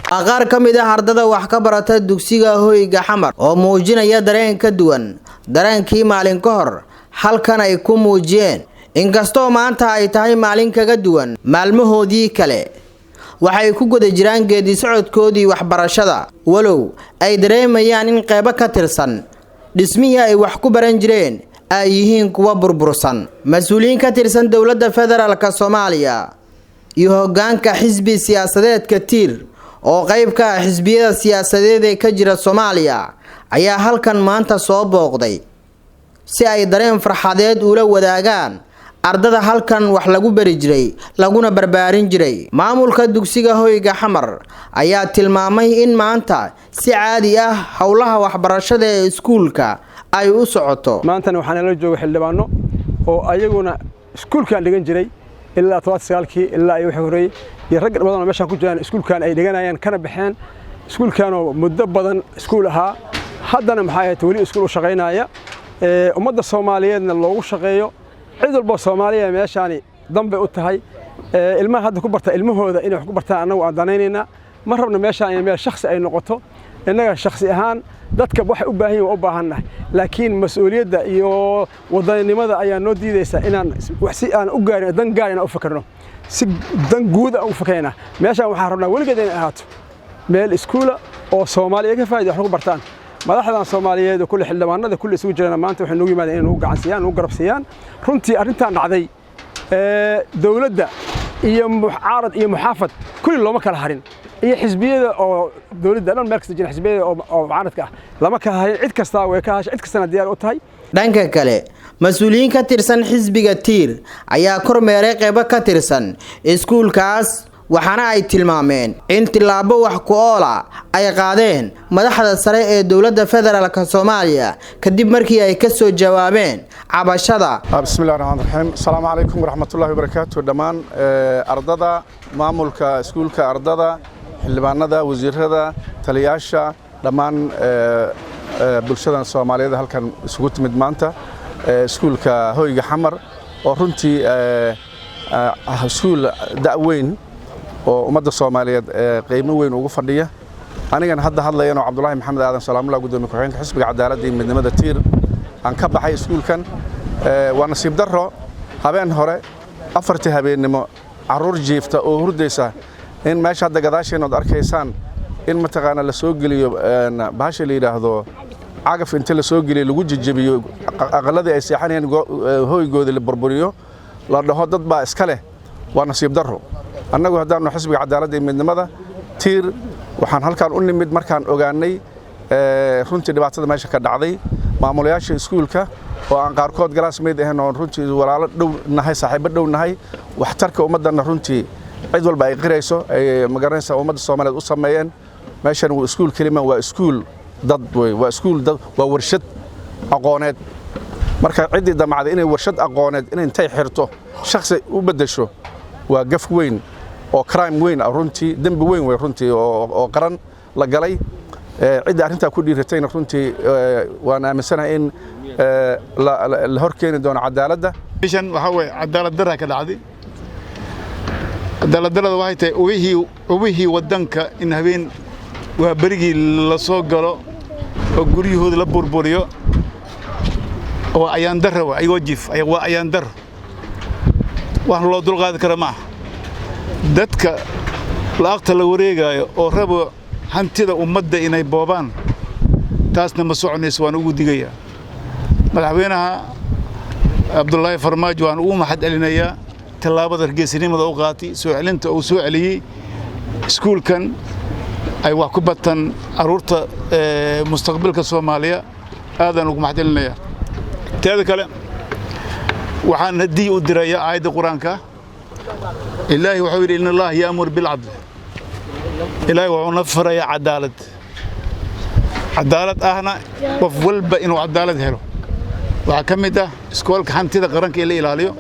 Qaar ka mid ah ardada wax ka barata dugsiga Hoyga Xamar oo muujinaya dareen ka duwan dareenkii maalin ka hor halkan ay ku muujiyeen. Inkastoo maanta ay tahay maalin kaga duwan maalmahoodii kale, waxay ku guda jiraan geedi socodkoodii waxbarashada, walow ay dareemayaan in qeybo ka tirsan dhismihii ay wax ku baran jireen ay yihiin kuwa burbursan. Mas-uuliyiin ka tirsan dowladda federaalka Soomaaliya iyo hoggaanka xisbi siyaasadeedka Tiir oo qayb ka ah xisbiyada siyaasadeed ee ka jira Soomaaliya ayaa halkan maanta soo booqday si ay dareen farxadeed ula wadaagaan ardada halkan wax lagu bari jiray laguna barbaarin jiray. Maamulka dugsiga Hoyga Xamar ayaa tilmaamay in maanta si caadi ah howlaha waxbarashada ee iskuulka ay u socoto. Maantana waxaa nala jooga xildhibaano oo ayaguna iskuulkan dhigan jiray ilaa 79-kii ilaa iyo wixii horeeyey, iyo rag badan oo meeshaan ku jiraan iskuulkan ay dhiganayaan kana baxeen, iskuulkanoo muddo badan iskuul ahaa, haddana maxay ahayd weli iskuul u shaqaynaya, ummadda Soomaaliyeedna loogu shaqeeyo. Cid walbo Soomaaliya meeshaani danbay u tahay. Ilmaha hadda ku barta, ilmahooda inay wax ku bartaan annagu aan danaynaynaa. Ma rabno meeshaan in meel shakhsi ay noqoto. Innaga shakhsi ahaan dadka waxay u baahan yihin waa u baahannahay, laakiin mas-uuliyadda iyo wadaninimada ayaa noo diidaysa inaan si aan u gaarin dan gaar inaan u fakarno, si dan guud aan u fakarayna. Meeshaan waxaan rabnaa weligeed inay ahaato meel iskuula oo Soomaaliya ka faa'iido, wax ku bartaan. Madaxdan Soomaaliyeed oo kulli xildhibaanada kulli isugu jirana maanta waxay noogu yimaadeen inay nagu gacan siiyaan, nagu garab siiyaan. Runtii arrintan dhacday dowladda iyo mucaarad iyo muxaafad kulli looma kala harin, iyo xisbiyada oo dowladda dhan meel kasta jira, xisbiyada oo mucaaradka ah lama kala harin. Cid kastaa way ka hashay, cid kastana diyaar u tahay. Dhanka kale, mas-uuliyiin ka tirsan xisbiga Tiir ayaa kormeeray qeybo ka tirsan iskuulkaas, waxaana ay tilmaameen in tillaabo wax ku oola ay qaadeen madaxda sare ee dowladda federaalka Soomaaliya kadib markii ay ka soo jawaabeen cabashada. Bismillahi raxmaan raxiim. Asalaamu calaykum waraxmatullahi wabarakaatu. Dhammaan ardada, maamulka iskuulka, ardada, xildhibaanada, wasiirada, taliyaasha, dhammaan bulshadan Soomaaliyeed halkan isugu timid maanta iskuulka Hoyga Xamar oo runtii iskuul da'weyn oo ummadda Soomaaliyeed qiimo weyn ugu fadhiya. Anigan hadda hadlayan oo Cabdulaahi Maxamed Aadan Salaamullah, gudoomiye ku-xigeenka xisbiga Cadaaladda iyo Midnimada Tiir, aan ka baxay iskuulkan. Waa nasiib darro habeen hore 4-tii habeennimo carruur jiifta oo hurdaysa in meesha hadda gadaasheen ood arkaysaan in mataqaana la soo geliyo bahasha la yidhaahdo cagaf, inta la soo geliyo lagu jejebiyo aqalladii ay seexanayeen, hoygoodii la burburiyo, la dhaho dad baa iska leh. Waa nasiib darro. Annagu haddaannu xisbiga Cadaaladda iyo Midnimada Tiir waxaan halkaan u nimid markaan ogaannay runtii dhibaatada meesha ka dhacday. Maamulayaasha iskuulka oo aan qaarkood classmate ahayn, oon runtii walaalo dhow nahay, saaxiibo dhow nahay, waxtarka ummaddanna runtii cid walba ay qirayso ay magaranaysaa ummadda Soomaaliyeed u sameeyeen. Meeshan waa iskuul kelima, waa iskuul dad wey, waa iskuul dad, waa warshad aqooneed. Marka ciddii damacday inay warshad aqooneed inay intay xirto shakhsi u beddesho waa gaf weyn oo crime weyn ah, runtii dembi weyn wey runtii oo qaran la galay. Cidda arrintaa ku dhiiratayna runtii waan aaminsanahay in la hor keeni doono cadaaladda. Meeshan waxaa weeye cadaalad darra ka dhacday. Cadaalad darrada waxay tahay ubihii waddanka in habeen waa berigii la soo galo oo guryahooda la burburiyo oo ayaan darra wa ayagoo jiif, waa ayaan darro, wax loo dulqaadi kara maaha. Dadka la'agta la wareegaayo oo rabo hantida ummadda inay boobaan, taasna ma soconayso. Waan ugu digayaa madaxweynaha Cabdullaahi Farmaajo, waan ugu mahad celinayaa tallaabada geesinimada u qaatay, soo celinta uu soo celiyey iskuulkan ay wax ku bataan carruurta mustaqbalka Soomaaliya. Aadaan ugu mahad celinayaa. Teeda kale, waxaan haddii u dirayaa aayadda Qur-aanka. Ilaahi wuxuu yidhi: "إن الله يأمر بالعدل." Ilaahi wuxuu na farayaa cadaalad, cadaalad ahna qof walba inuu cadaalad helo. Waxaa ka mid ah iskoolka hantida qaranka in la ilaaliyo.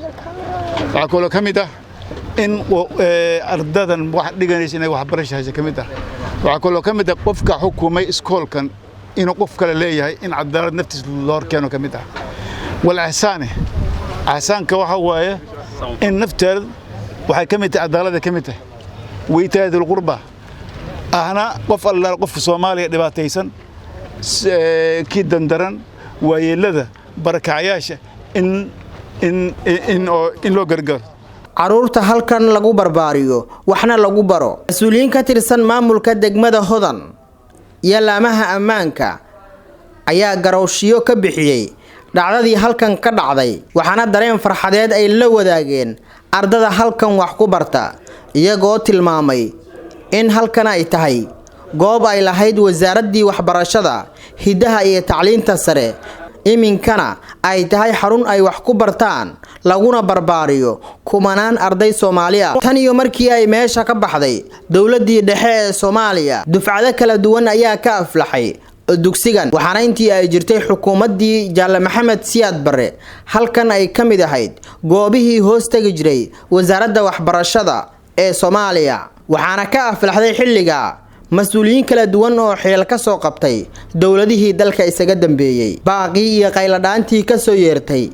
Waxaa kaloo ka mid ah in ardadan wax dhiganaysa inay waxbarasho haysa ka mid ah. Waxaa kaloo ka mid ah qofka xukumay iskoolkan inuu qof kale leeyahay in cadaalad naftiis loo horkeeno ka mid ah. والإحسان, ixsaanka waxa waaye in nafteeda Waxay ka mid tahay cadaaladda, ka mid tahay weytaadi dulqurba ahna qof allaal qofka Soomaaliya dhibaataysan, kii dandaran, waayeelada, barakacayaasha in loo gargaaro. Carruurta halkan lagu barbaariyo waxna lagu baro. Mas-uuliyiin ka tirsan maamulka degmada Hodan iyo laamaha ammaanka ayaa garowshiyo ka bixiyey dhacdadii halkan ka dhacday, waxaana dareen farxadeed ay la wadaageen ardada halkan wax ku barta, iyagoo tilmaamay in halkan ay tahay goob ay lahayd wasaaraddii waxbarashada, hiddaha iyo tacliinta sare, iminkana ay tahay xarun ay wax ku bartaan laguna barbaariyo kumanaan arday Soomaali ah. Tan iyo markii ay meesha ka baxday dowladdii dhexe ee Soomaaliya, dufcado kala duwan ayaa ka aflaxay dugsigan, waxaana intii ay jirtay xukuumaddii Jaalle Maxamed Siyaad Barre halkan ay ka mid ahayd goobihii hoos tegi jiray wasaaradda waxbarashada ee Soomaaliya, waxaana ka aflaxday xilliga mas-uuliyiin kala duwan oo xilal ka soo qabtay dowladihii dalka isaga dambeeyey. Baaqii iyo qayladhaantii ka soo yeertay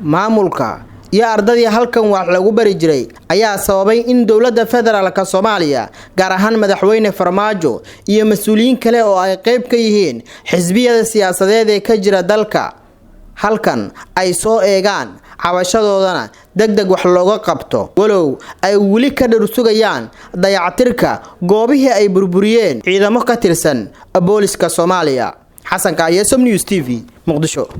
maamulka iyo ardadii halkan wax lagu bari jiray ayaa sababay in dowladda federaalka Soomaaliya, gaar ahaan madaxweyne Farmaajo iyo mas-uuliyiin kale oo ay qayb ka yihiin xisbiyada siyaasadeed ee ka jira dalka, halkan ay soo eegaan, cabashadoodana deg deg wax looga qabto, walow ay weli ka dhursugayaan dayactirka goobihii ay burburiyeen ciidamo ka tirsan booliska Soomaaliya. Xasan Kaayesom, News TV, Muqdisho.